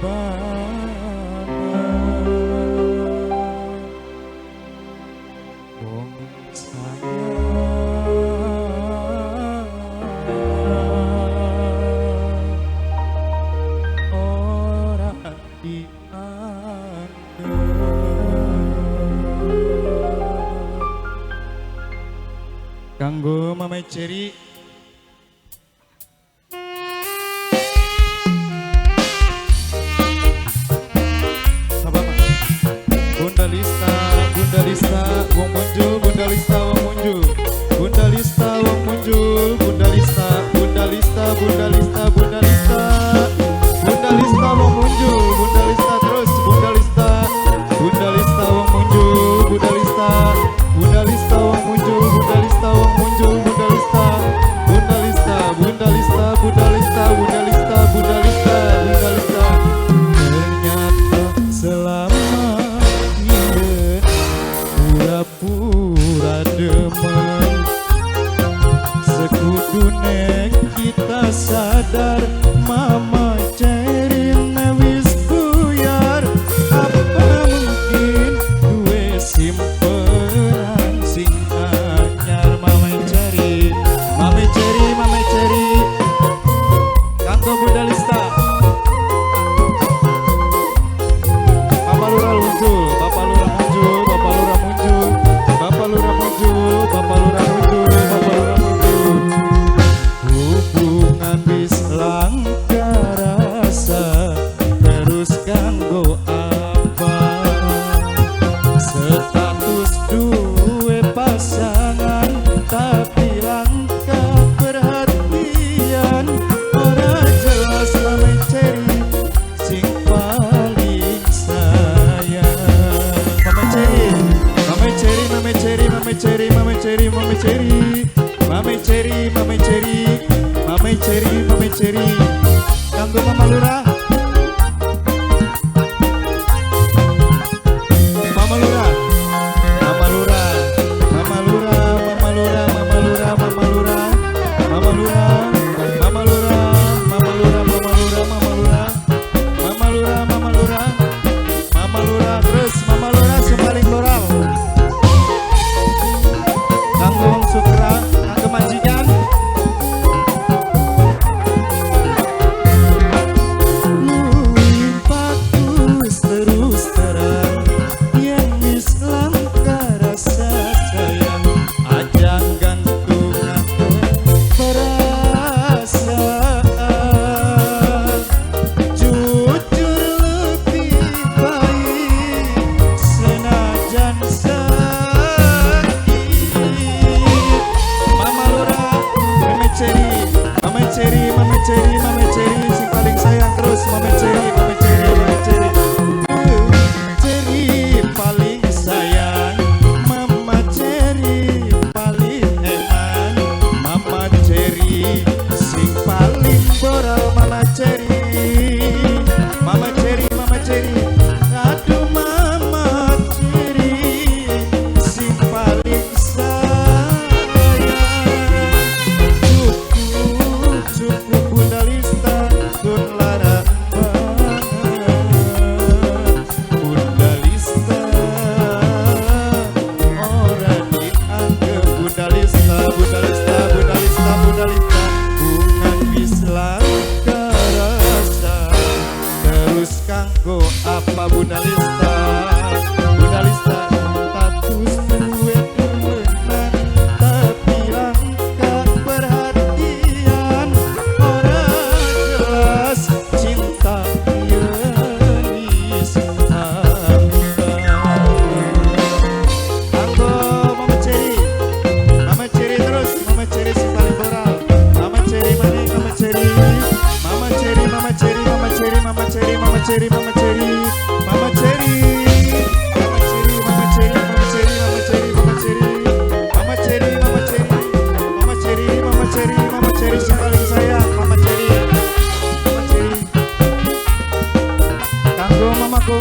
banget. Wong sayang ora dianggep. Kanggo Mama Cherry. Bunda Lista, Bunda Lista, wong muncul, Bunda Lista, wong muncul, Bunda Lista, wong muncul, Bunda Lista, Bunda Lista, Bunda Lista, Bunda Lista, Bunda Lista, wong muncul, Bunda Lista terus, Bunda Lista, Bunda Lista, wong muncul, Bunda Lista, Bunda Lista, wong muncul, Bunda Lista, wong muncul, Bunda Lista, Bunda Lista, Bunda Lista, Bunda Lista, Bunda Lista, Bunda Lista, Bunda Lista. Ternyata selama pura-pura demen, sekudune kita sadar Mama Cherry wis buyar. Apa mungkin duwe simpenan sing anyar? Mama Cherry, Mama Cherry, Mama Cherry. Kanggo Bunda Lista, Bapak Lurah muncul, Bapak Lurah muncul, Bapak Lurah muncul, Bapak Lurah muncul, Bapak Lurah muncul, Bapak Lurah muncul. Hubungan wis langka rasa, terus kanggo apa? Status duwe pasangan tapi langka perhatian. Ora jelas Mama Cherry sing paling sayang. Mama Cherry, Mama Cherry, Mama Cherry, Mama Cherry, Mama Cherry, Mama Cherry, Mama Cherry, Mama Cherry, Mama Cherry, Mama Cherry. Kanggo Mama Lurah, Mama Lurah, Mama Lurah, Mama Lurah, Mama Lurah, Mama Lurah, Mama Lurah, Mama Lurah, Mama Lurah, Mama Lurah, Mama Lurah, Mama Lurah, Mama Lurah, Mama Lurah, Mama Lurah, terus Mama Lurah sing paling plural. Kanggo wong sukra, kanggo majikan. Bagus terus terang yang wis langka rasa sayang, aja gantungaken perasaan. Jujur lebih baik senajan sakit. Mama Lurah, Mama Cherry, Mama Cherry, Mama Cherry, Mama Cherry sing paling sayang terus. Mama Cherry, Mama Cherry, Mama Cherry. Cherry paling sayang, Mama Cherry paling eman, Mama Cherry sing paling boral. Mama Cherry, Mama Cherry, Mama Cherry, aduh Mama Cherry sing paling sayang. Cukup, cukup Bunda Lista tun lara banget. Bunda Lista ora dianggep. Bunda Lista, Bunda Lista, Bunda Lista, Bunda Lista. Bungan wis langka rasa, terus kanggo apa Bunda Lista? Bunda Lista status duwe demenan tapi langka perhatian. Ora jelas cinta yen wis hambar. Kanggo Mama Cherry, Mama Cherry terus, Mama Cherry sing paling boral. Mama Cherry maning, Mama Cherry, Mama Cherry, Mama Cherry, Mama Cherry, Mama Cherry, Mama Cherry, Mama Cherry, Mama Cherry, Mama Cherry, Mama Cherry, Mama Cherry, Mama Cherry, Mama Cherry, Mama Cherry, Mama Cherry, Mama Cherry, Mama Cherry, Mama Cherry sing paling sayang. Mama Cherry, Mama Cherry. Kanggo mamaku.